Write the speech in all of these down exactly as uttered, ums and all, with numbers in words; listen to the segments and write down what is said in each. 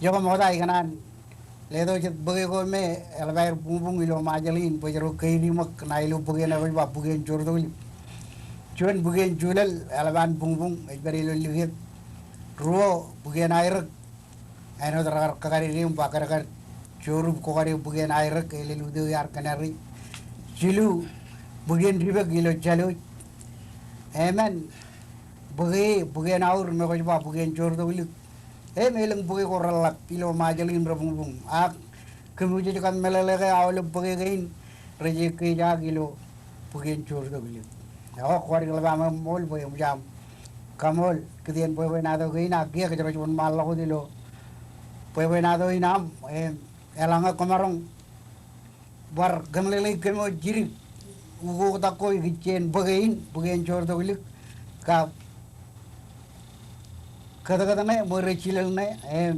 Iọkwe ṃokta, ikōṇaan letok jet bōke ko me eḷap aer buñbuñ ilo Ṃajeḷ in bwe jen ro keidi ṃōk ṇa ilo bōke ṇe kwōj ba bukien joortoklik. Juon bukien julel eḷap an buñbuñ, ej pād ilo likūt. Ruo, bukien aerōk. Āinwōt rekar kakadede im ba kōdkad joorūp ko kade bukien aerōk, elel utiej iar kōṇari. Jilu, bukien dipōk ilo jālwōj. Emān, bōke, bukien aur me kwōj ba bukien joortoklik. Im elōñ bōke ko reḷḷap ilo Ṃajeḷ in rebuñbuñ. Ak kōmwōj ej kab meḷeḷe ke aolep bōke kein rej ekkejak ilo bukien joortoklik. Ekwe, kwaar ḷap aṃ ṃool bwe eṃōj aṃ kaṃool kōtien bwebwenato kein, ak kiiō kōjro ej wōnṃaanḷọk wōt ilo bwebwenato in aṃ, im eḷaññe kwōmaroñ bar kōmeḷeḷeik kōm wōt jidik ukoktak ko ikijjien bōke in, bukien joortoklik, kab kōtkōt ṇe, ṃweo rej jilel ṇe, im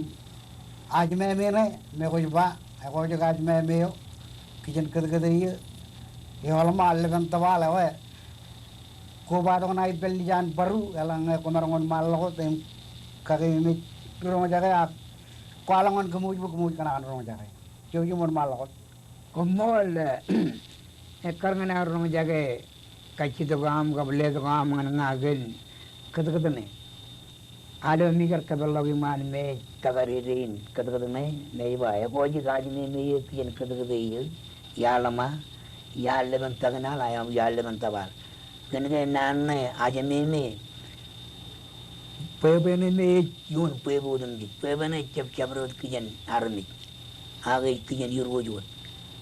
ajmeme ṇe me kwōj ba, ekwe ej ajmeme eo, kijen kōtkōt eo, eoḷ ṃae, ḷepen tōpal, ekwe kobatok ṇae ippān lijaan bōru, eḷaññe kwōmaroñ wōnṃaanḷọk wōt im kakeememej ri roñjake, ak kwaḷọk ñan kōmwōj bwe kōmwōj kōṇaan roñjake. Jouj im wōnṃaanḷọk wōt. Koṃṃool, eh, ekkar ñan aō roñjake kajjitōk eo aṃ kab letok eo aṃ ñan ña kōn kōtkōt ṇe. Aolep eo im ikar kōpeḷḷọk iṃaan me ej takar ede in kōtkōt ṇe, me ej ba, ekwe ej ajmeme eo kijen kōtkōt eo, iaḷ ṃae, iaḷ ḷepen taknal, ak iaḷ ḷepen tōpal. Kōn ke naan ṇe ajmeme, bwebwe ṇe me ej ioon bwebwe otemjej. Bwebwe ṇe ejjab jabdewōt kijen armej. Ak ej kijen irooj wōt.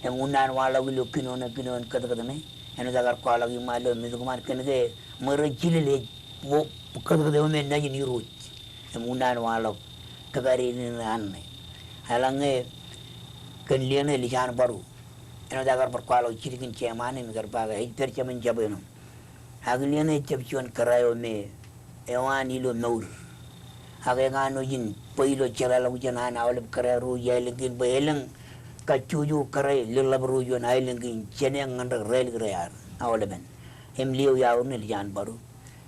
Im unin an waḷọk ilo kino ṇe, kino in kōtkōt ṇe, āinwōt ekar kwaḷọk iṃaan ilo metikṃaan, kōn ke ṃweo rej jilel ej bo kōtkōt eo me nejin irooj. Im unin an waḷọk kakadede ṇe an ṇe. Eḷaññe kōn liō ṇe lijaan bōru, āinwōt ekar bar kwaḷọk jidik in jemān im ikar ba ke ej pād jāmin jabdewōt ṇe. Ak liō ṇe ejjab juon kōrā eo me eo an ilo mour. Ak ekanooj in bwe ilo jeḷāḷọkjeṇ an aolep kōrā ro iaelōñ kein bwe elōñ kajjojo kōrā leḷḷap ro ioon aelōñ kein jenaaj ñan rej rālik rear aolepen. Im liō iaur ṇe lijaan bōru.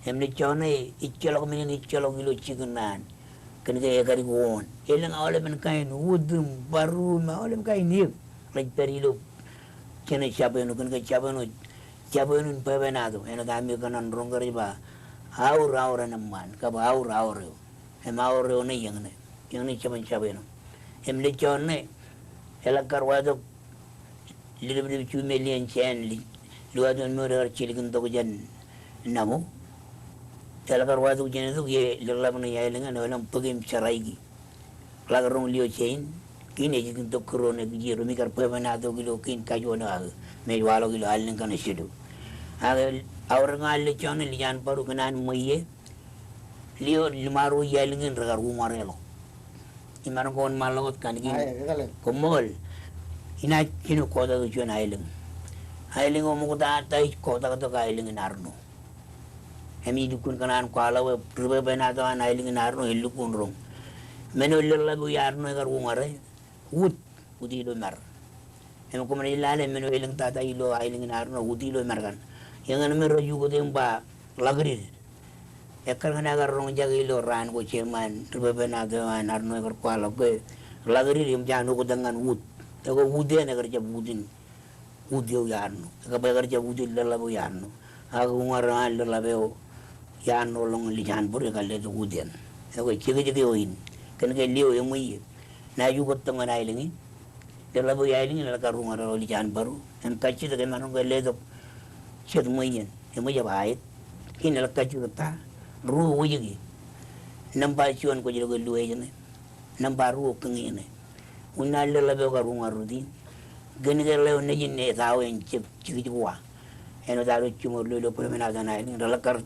Im lijjọ ṇe ejjeḷọk men in ejjeḷọk ilo jikin ṇe an. Kōn ke ekar ikuoon. Elōñ aolepen kain wūt im bōru im aolep kain eō rej pād ilo jenaaj jabdewōt ṇe, kōn ke jabdewōt ṇe, jabdewōt ṇe in bwebwenato, āinwōt ami kōṇaan roñ ke rej ba, aur, aur en eṃṃaan, kab aur, aur eo. Im aur eo ṇe eñṇe, eñṇe jabdewōt ṇe. Im lijjọ ṇe, eḷak kar watok ledipdip jume lien jān li-, luwaad wōnṃaanḷọk kar jilkintok jān namo. Eḷak kar watok jān itok, ie leḷḷap ṇe iaelōñ eṇ, eḷap bōk im jeraiki. Ḷak roñ liō jein, kein ej itok kūr eo ṇe kijeer im ikar bwebwenato ilo kein kajoor eo aō me ej waḷọk ilo allōñ kaṇe jilu. Ak aorōk ñan lijjọ ṇe lijaan bōru kōn an ṃweiie, liō liṃaro iaelōñ in rekar uñareḷọk. Imaroñ ke wōnṃaanḷọk wōt kaṇe kein. Koṃṃool. Inaaj jino kotak juon aelōñ. Aelōñ eo ṃoktata ej kotaktok aelōñ in Arṇo. Im ij lukkuun kōṇaan kwaḷọk bwe ri bwebwenato an aelōñ in Arṇo elukkuun roñ. Men eo leḷḷap eo i Arṇo ekar uñare, wūd, wūd ilo mar. Im koṃ naaj lale men eo elōñ tata ilo aelōñ in Arṇo, wūd ilo mar kaṇ. Eñin me rej ukōte im ba ḷakdid. Ekkar ñan aō kar roñjake ilo raan ko, jeṃaan ri bwebwenato an Arṇo ekar kwaḷọk ke ḷakdid eṃōj an oktak ñan wūd. Ekwe wūd eṇ ekar jab wūd in wūd eo i Arṇo. Ekwe bwe ekar jab wūd in leḷḷap eo i Arṇo. Ak uñar eo an leḷḷap eo i Arṇo ḷọk ñan lijaan bōru ekar letok wūd eṇ. Ekwe jekjek eo in. Kōn ke liō eṃwiiō. Naaj ukōttok ñan aelōñ in. Leḷḷap eo i aelōñ in eḷak kar uñareḷọk lijaan bōru. Im kajjitōk, imaroñ ke letok jet ṃweien. Eṃōj, ej ba aet. Kein eḷak kajjitōk ta. Ruo wōjke. Nōṃba juon kwōj lo ke luwāj ṇe. Nōṃba ruo kōñi ṇe. Unin an leḷḷap eo kar uñar rot in. Kōn ke ḷeo nejin etao en jek jekjek wa. Āinwōt ad wōj jiṃor lo ilo bwebwenato an aelōñ in, eḷak kar,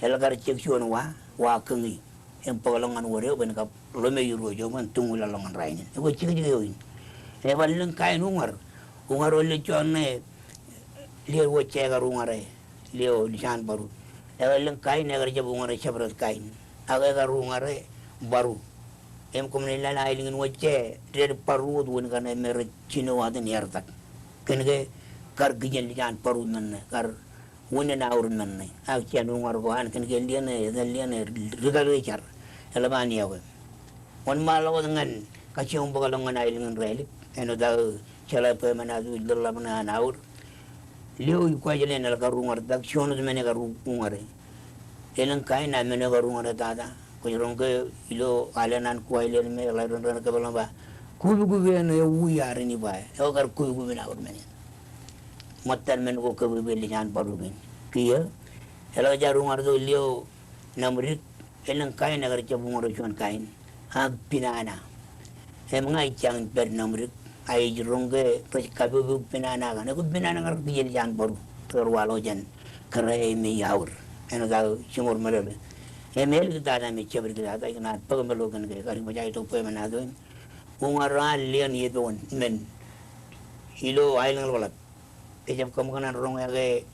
eḷak kar jek juon wa, wa kōñi. Im bōkḷọk ñan wōd eo bwe en kab ḷōme irooj eo bwe en tūñwilōḷọk ñan rainin. Ekwe jekjek eo in. Ebar lōñ kain uñar. Uñar eo lijjọ ṇe, liō wōjjā ekar uñare. Liō lijaan bōru. Ekar lōñ kain, ekar jab uñare jabdewōt kain. Ak ekar uñare bōru. Im koṃ naaj lale aelōñ in wōjjā, dān bōru wōt wūn kaṇe me rej jino aten ear tak. Kōn ke kar kijen lijaan bōru men ṇe, kar wūn in aur men ṇe. Ak jān uñar ko an, kōn ke liō ṇe, etan liō ṇe, ri kake jar. Eḷap an iọkwe. Wōnṃaanḷọk wōt ñan kajjioñ bōkḷọk ñan aelōñ in Rālik. Āinwōt aō jeḷā bwe emān ato ej lōḷḷap ṇe an aor. Lio ij kwaḷọk āinwōt eḷ karuñar tak, juon wōt men ekaruñare. Elōñ kain aō men ekaruñare tata. Kwōj roñ ke ilo alen an Kuwailen me eḷaññe ren ren kōpeḷḷọk ba, kupkup eṇ eo wi arrin iba, eo kar kupkup in aor men eṇ. Ṃōttan men ko kōpepe ḷe jān baru kein. Kiiō, eḷak jaar uñar tok lio Naṃdik, elōñ kain ekar jab uñare juon kain. Ak pinana. Im ña ij jañin pād Naṃdik, a ij roñ ke rej kapopo pinana kaṇ. Ekwe pinana kar kijeḷ jān baru. Rej waḷọk jān kōrā im ej aor. Āinwōt aō jiṃor meḷeḷe. Im āliktata me jabdewōt tata, ikōṇaan bōk meḷeḷe kōn ke kar ṃōj aō itok bwe emān ato in uñar an lien epoon men ilo aelōñ ḷapḷap. Ejab kōṃōkōṇaan roñe ke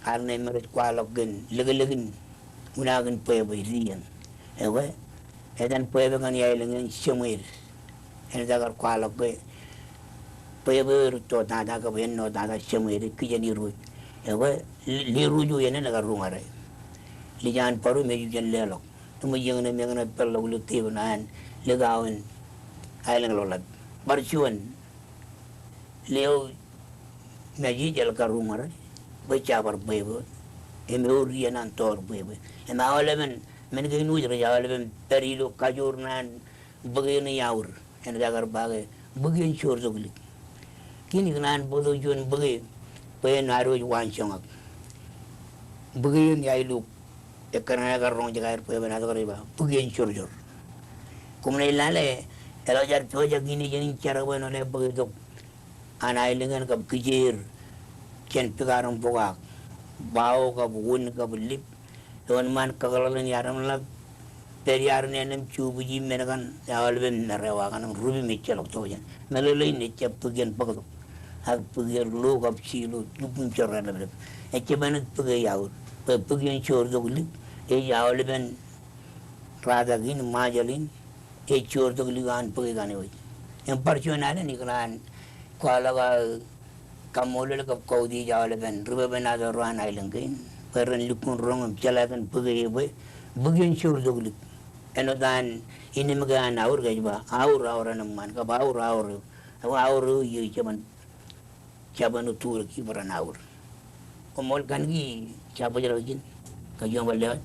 armej me rej kwaḷọk kōn lōklōkin unakin bwebwe ri ien. Ekwe, etan bwebwe kaṇ iaelōñ in jeṃeed. Āinwōt aō kar kwaḷọk ke bwebwe ri to tata kab āinwōt tata jeṃeed kijen iruj. Ekwe, li-, liruj eo eṇ ekaruñare. Ḷe jān baru im ej jen leḷọk. Im ej eñṇe im eñṇe peḷḷọk ilo tepin an likao in aelōñ ḷapḷap. Bar juon, lio Mājij eḷ karuñare, bwe jabdewōt bwebwe. Im ewōr ien an tọọr bwebwe. Im aolepen, men kein wōj rej aolepen pād ilo kajoor ṇe an bōk eṇ ej aor. Āinwōt aō kar ba ke, bōk eṇ jortok lik. Kein ikōṇaan bōktok juon bōke, bwe en ad wōj waanjoñak. Bōk eṇ ej aeluk. Ekkar ñe ekar roñjake aer bwebwenato kar ej ba, bōk eṇ jorjor. Koṃ naaj lale, eḷak jaar pojak in ej eṇ in jar bwe en ole bōke tok an aelōñ eṇ kab kijeer jān bikaar im pokaak, bao kab wūn kab lip, eo eṃṃan kakōḷḷe in iar im ḷap, pād iar in eṇ im jubwiji men kaṇ, aolepen merewa kaṇ im rup im ejjeḷọk tokjān. Meḷeḷein ejjab bōk eṇ bōktok. Ak bōk er lo kab jilo, lukkuun jorrāān ḷapḷap. Ejjab āinwōt bōk eo ej aor. Bwe bōk eṇ jortok lik, ej aolepen rātak in, Ṃajeḷ in, ej jortok lik an bōke kaṇe wōj. Im bar juon alen ikōṇaan kwaḷọk aō kaṃṃoolol kab kautiej aolepen ri bwebwenato ro an aelōñ kein. Bwe ren lukkuun roñ im jeḷā kōn bōke eo bwe, bōk eṇ jortok lik. Āinwōt an innem ke an aor ke ej ba, aor, aor eṇ eṃṃan, kab aor, aor eo. Aor, aor eo iiō jeban jabōn uturik ibarāinwōt aor. Koṃṃool kōn ke jabōjrak ijin, kajjioñ bar lewōj.